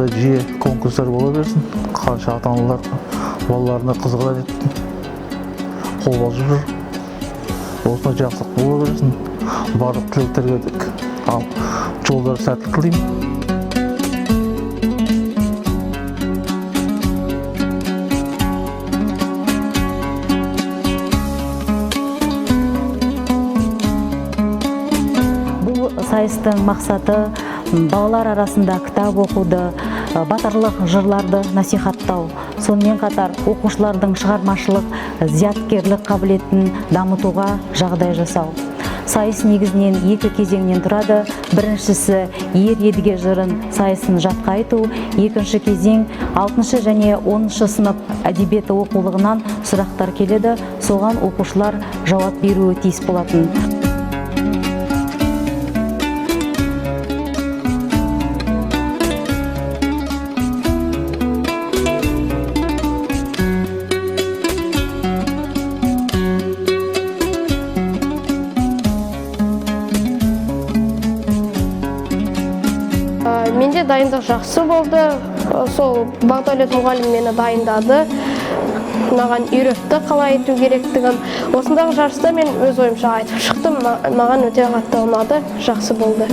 Осындай жиі конкурстар бола берсін. Қанша ата-аналар балаларына қызығады, қобалжып жүр. Осындай жақсылық бола берсін. Барлық тілектерге жолдар сәттілік тілеймін. Бұл сайыстың мақсаты балалар арасында кітап оқуды, батырлық жырларды насихаттау, сонымен қатар оқушылардың шығармашылық, зияткерлік қабілетін дамытуға жағдай жасау. Сайыс негізінен екі кезеңнен тұрады. Біріншісі Ер Едіге жырын сайысын жатқа айту, екінші кезең 6 және 10 сынып әдебиеті оқулығынан сұрақтар келеді, соған оқушылар жауап беруі тиіс болатын. Менде дайындық жақсы болды. Сол Бағдәулет мұғалім мені дайындады, маған үйретті қалай айту керектігін. Осындағы жарыста мен өз ойымша айтып шықтым. Маған өте қатты ұнады, жақсы болды.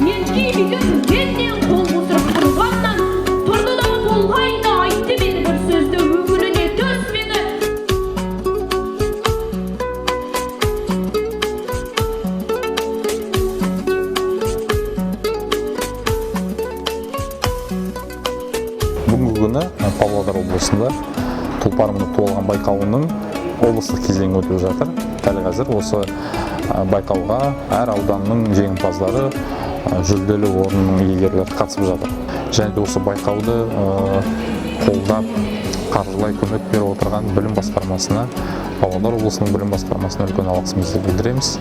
Мен күймеген қол қусырып тұрғаннан тұрды да толғайды, айтты мені бір сөзді, өңіліне төс мені. Бүгінгі күні Павлодар облысында Тұлпар мініп ту алған байқауының облыстық кезеңі өтіп жатыр. Дәл қазір осы байқауға әр ауданның жеңімпаздары, жүлделі орынның иегерлері қатысып жатыр. Және де осы байқауды қолдап, қаржылай көмек беріп отырған білім басқармасына, Павлодар облысының білім басқармасына үлкен алғысымызды білдіреміз.